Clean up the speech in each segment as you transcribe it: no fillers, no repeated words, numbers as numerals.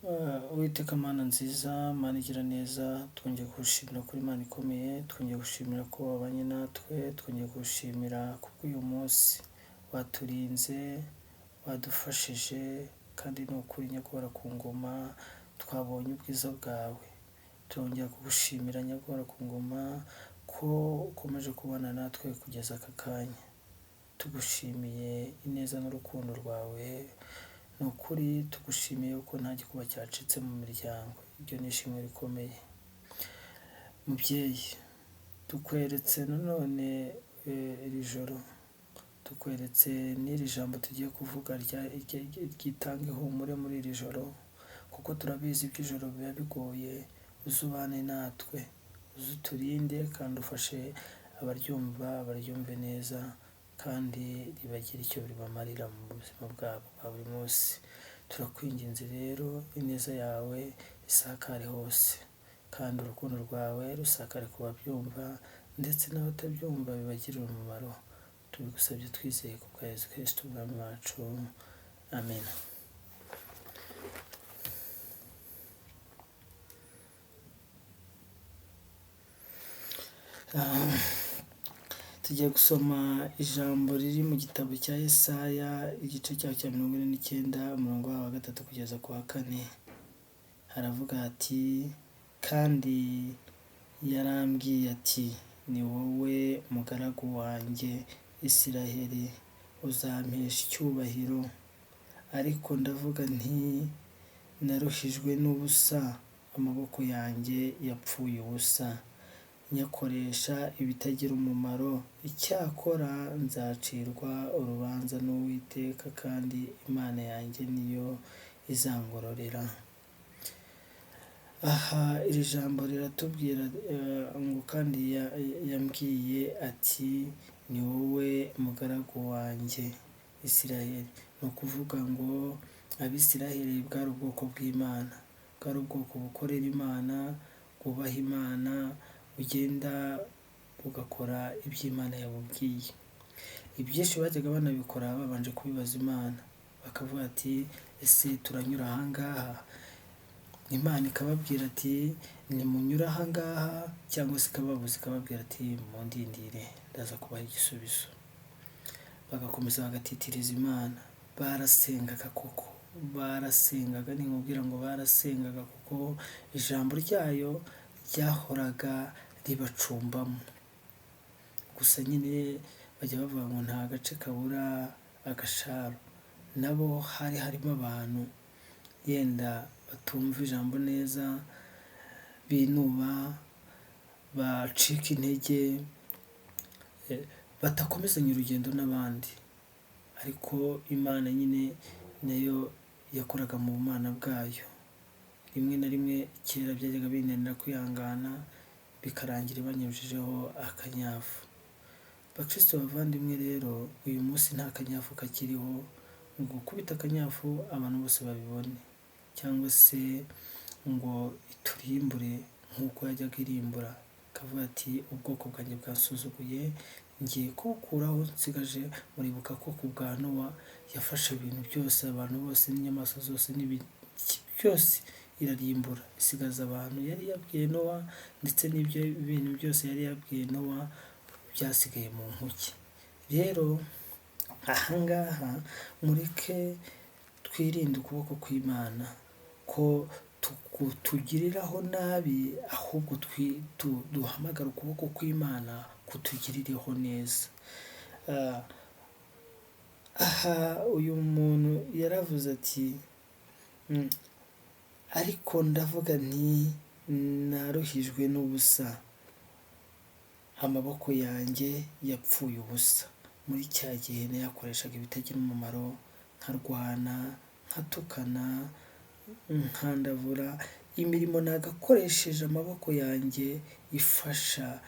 Uwiteka Mana nziza, Mana igira neza, twongeye kugushimira kuri Imana ikomeye, twongeye gushimira ko wabanye natwe, twongeye kugushimira kubw'uyu munsi waturinze, wadufashije, kandi ni ukuri nyakubahwa ku ngoma twabonye ubwiza bwawe. Turongera kugushimira nyakubahwa ku ngoma ko ukomeje kubana natwe kugeza aka kanya. Tugushimiye ineza n'urukundo rwawe, ni ukuri tugushimiye ko nta gikuba cyacitse mu miryango, ibyo ni ishimwe rikomeye. Mubyeyi, tukweretse nanone iri joro, tukweretse n'iri jambo tugiye kuvuga ryitanga ihumure muri iri joro, kuko turabizi iby'ijoro biba bigoye, uzubane natwe, uzuturinde kandi ufashe abaryumva baryumve neza, kandi ribagire icyo ribamarira mu buzima bwabo bwa buri munsi. Turakwinginze rero ineza yawe isakare hose, kandi urukundo rwawe rusakare ku babyumva ndetse n'abatabyumva bibagirire umumaro. Tubigusabye twizeye ku bwa Yesu Kristo umwami wacu, amen. Tugiye gusoma ijambo riri mu gitabo cya Yesaya, igice cyaho cya 49, umurongo waho wa 3 kugeza ku wa 4. Haravuga ati: kandi yarambwiye ati, ni wowe mugaragu wanjye Isiraheli, uzampesha icyubahiro. Ariko ndavuga nti, naruhijwe n'ubusa, amaboko yanjye yapfuye ubusa, nyakoresha ibitagira umumaro. Icyakora nzacirwa urubanza n'Uwiteka, kandi Imana yanjye niyo izangororera. Aha iri jambo riratubwira ngo kandi yambwiye ati, ni wowe mugaragu wanjye Isiraheli. Ni ukuvuga ngo Abisiraheli bwari ubwoko bw'Imana, bwari ubwoko bukorera Imana, bwubaha Imana, bugenda bugakora ibyo Imana yabubwiye. Ibyinshi bajyaga banabikora babanje kubibaza Imana, bakavuga ati ese turanyura aha ngaha? Imana ikababwira ati nimunyure aha ngaha, cyangwa se ikababuza ikababwira ati mundindire ndaza kubaha igisubizo. Bagakomeza bagatitiriza Imana. Barasengaga koko, barasengaga, ninkubwira ngo barasengaga kuko ijambo ryayo ryahoraga ribacumbamo. Gusa nyine bajya bavuga ngo nta gace kabura agasharo, nabo hari harimo abantu yenda batumva ijambo neza, binuba, bacika intege, batakomezanya urugendo n'abandi. Ariko Imana nyine nayo yakoraga mu bumana bwayo. Rimwe na rimwe kera byajyaga binanira kwihangana, bikarangira ibanyujijeho akanyafu. Bakristo bavandimwe rero, uyu munsi nta kanyafu kakiriho ngo gukubita akanyafu abantu bose babibone, cyangwa se ngo iturimbure nk'uko yajyaga irimbura, ikavuga ati ubwoko bwanjye bwasuzuguye, ngiye kubukuraho nsigaje. Muribuka ko ku bwa Nowa yafashe ibintu byose, abantu bose n'inyamaswa zose n'ibiki byose irarimbura, isigaza abantu yari yabwiye Nowa, ndetse n'ibyo bintu byose yari yabwiye Nowa byasigaye mu nkuge. Rero aha ngaha mureke twirinde ukuboko kw'Imana ko tugiriraho nabi, ahubwo duhamagara ukuboko kw'Imana kutugirireho neza. Aha uyu muntu yaravuze ati ariko ndavuga nti naruhijwe n'ubusa, amaboko yanjye yapfuye ubusa. Muri cya gihe nayakoreshaga ibitagira umumaro, nkarwana, nkatukana, nkandavura, imirimo nagakoresheje amaboko yanjye ifasha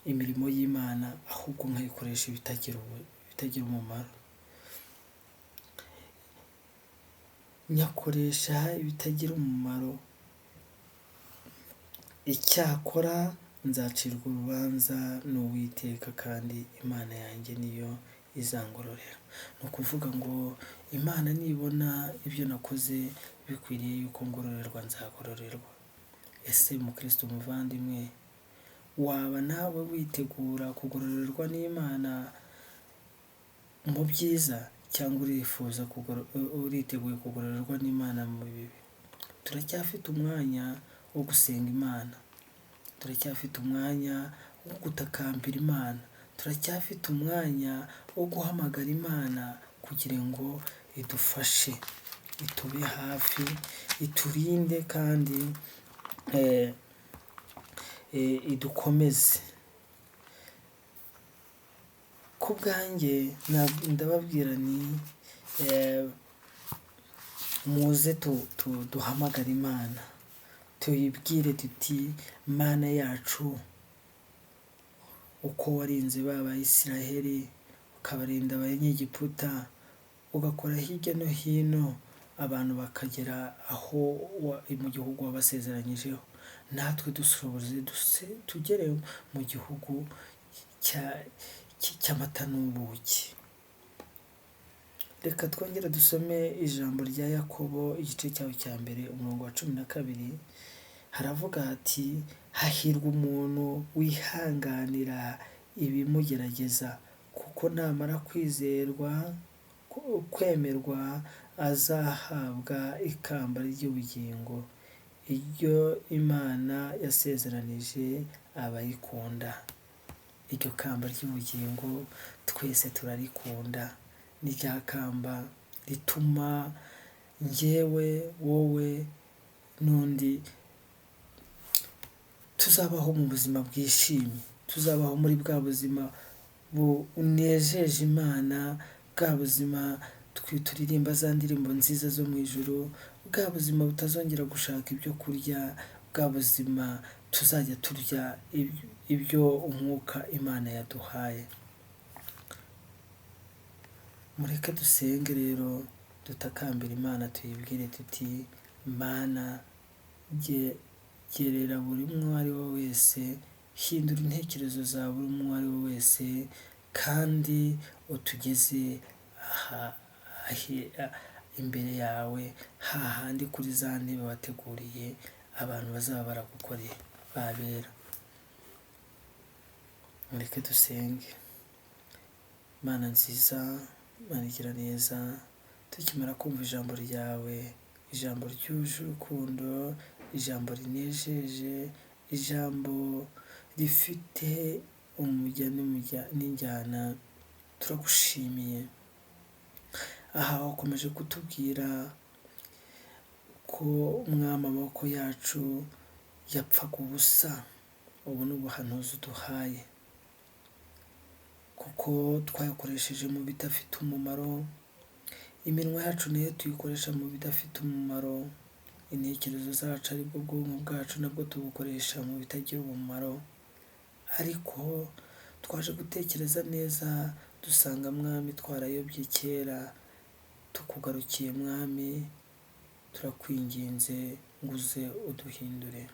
imirimo y'Imana, ahubwo nkayikoresha ibitagira umumaro. Nyakoresha ibitagira umumaro. Icyakora nzacirwa urubanza n'Uwiteka, kandi Imana yanjye niyo izangororera. Ni ukuvuga ngo Imana nibona ibyo nakoze bikwiriye yuko ngororerwa, nzagororerwa. Ese mukristo muvandimwe, waba nawe witegura kugororerwa n'Imana mu byiza, cyangwa urifuza uriteguye kugororerwa n'Imana mu bibi? Turacyafite umwanya wo gusenga Imana, turacyafite umwanya wo gutakambira Imana, turacyafite umwanya wo guhamagara Imana kugira ngo idufashe, itube hafi, iturinde kandi idukomeze. Ku bwanjye ndababwira ni muze duhamagare Imana, tuyibwire tuti Mana yacu, uko warinze ba Bayisiraheli, ukabarinda Abanyegiputa, ugakora hirya no hino abantu bakagera aho mu gihugu wabasezeranyijeho, natwe dushoboze tugere mu gihugu cy'amata n'ubuki. Reka twongere dusome ijambo rya Yakobo igice cyaho cya 1 umurongo wa 12, haravuga hati hahirwa umuntu wihanganira ibimugerageza, kuko namara kwizerwa kwemerwa azahabwa ikamba ry'ubugingo, iryo Imana yasezeranije abayikunda. Iryo kamba ry'ubugingo twese turarikunda, ni rya kamba rituma njyewe, wowe n'undi tuzabaho mu buzima bwishimye, tuzabaho muri bwa buzima bunejeje Imana, bwa buzima turirimba za ndirimbo nziza zo mu ijuru, bwa buzima butazongera gushaka ibyo kurya, bwa buzima tuzajya turya ibyo umwuka Imana yaduhaye. Mureke dusenge rero, dutakambira Imana, tuyibwire tuti Mana, gerera buri umwe uwo ari we wese, hindura intekerezo za buri umwe uwo ari we wese, kandi utugeze aha imbere yawe, hahandi kuri za ntebe wateguriye abantu bazaba baragukoreye babera. Mureke dusenge. Mana nziza, Mana igira neza, tukimara kumva ijambo ryawe, ijambo ryuje urukundo, ijambo rinejeje, ijambo rifite umujya n'injyana, turagushimiye. Aha wakomeje kutubwira ko Mwami amaboko yacu yapfaga ubusa, ubu ni ubuhanuzi uduhaye, kuko twayakoresheje mu bidafite umumaro, iminwa yacu nayo tuyikoresha mu bidafite umumaro, intekerezo zacu aribwo bwonko bwacu nabwo tubukoresha mu bitagira umumaro. Ariko twaje gutekereza neza dusanga Mwami twarayobye kera, tukugarukiye Mwami, turakwinginze ngo uze uduhindure,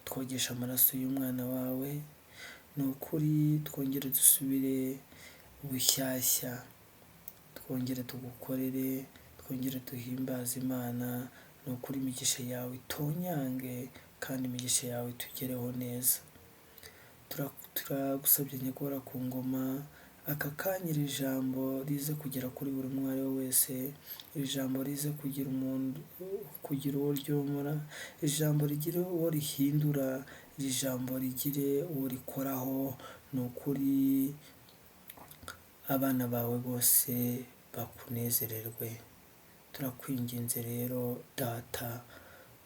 twogeshe amaraso y'umwana wawe, ni ukuri twongere dusubire bushyashya, twongere tugukorere, twongere duhimbaze Imana, ni ukuri imigisha yawe itonyange kandi imigisha yawe itugereho neza. Turagusabye nyakubahwa ku ngoma, aka kanya iri jambo rize kugera kuri buri umwe uwo ari we wese, iri jambo rize kugira umuntu, kugira uwo ryomora, ijambo rigire uwo rihindura, iri jambo rigire uwo rikoraho, ni ukuri abana bawe bose bakunezererwe. Turakwinginze rero Data,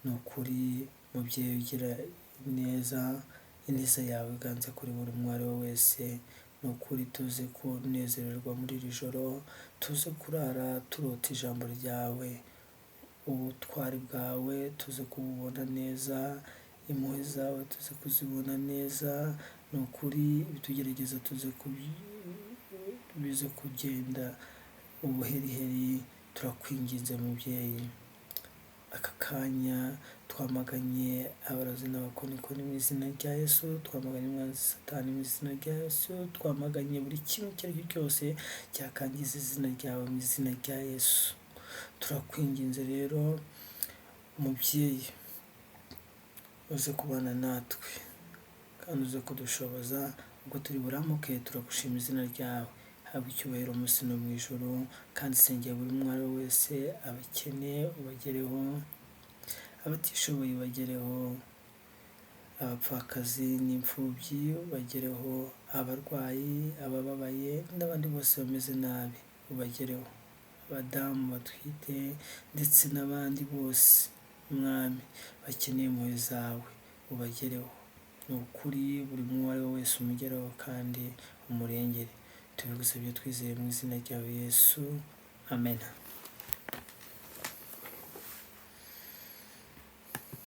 ni ukuri mubyeyi ugira neza, ineza yawe iganze kuri buri umwe uwo ari we wese, ni ukuri tuze kunezererwa muri iri joro, tuze kurara turota ijambo ryawe, ubutwari bwawe tuze kububona neza, impuhwe zawe tuze kuzibona neza, ni ukuri ibitugerageza tuze bize kugenda ubuheriheri. Turakwinginze mubyeyi, aka kanya Twamaganye abarozi n'abakonikoni mu izina rya Yesu, twamaganye umwanzi Satani mu izina rya Yesu, twamaganye buri kimwe icyo ari cyo cyose cyakangiza izina ryawe mu izina rya Yesu. Turakwinginze rero mubyeyi, uze kubana natwe kandi uze kudushoboza ubwo turi buramuke. Turagushima izina ryawe, habwa icyubahiro munsi no mu ijuru. Kandi sengera buri umwe ari we wese, abakene ubagereho, abatishoboye ubagereho, abapfakazi n'imfubyi ubagereho, abarwayi, abababaye n'abandi bose bameze nabi ubagereho, abadamu batwite ndetse n'abandi bose Mwami bakeneye impuhwe zawe ubagereho. Ni ukuri buri umwe uwo ari we wese umugereho kandi umurengere. Tubigusabye twizeye mu izina ryawe Yesu, amen.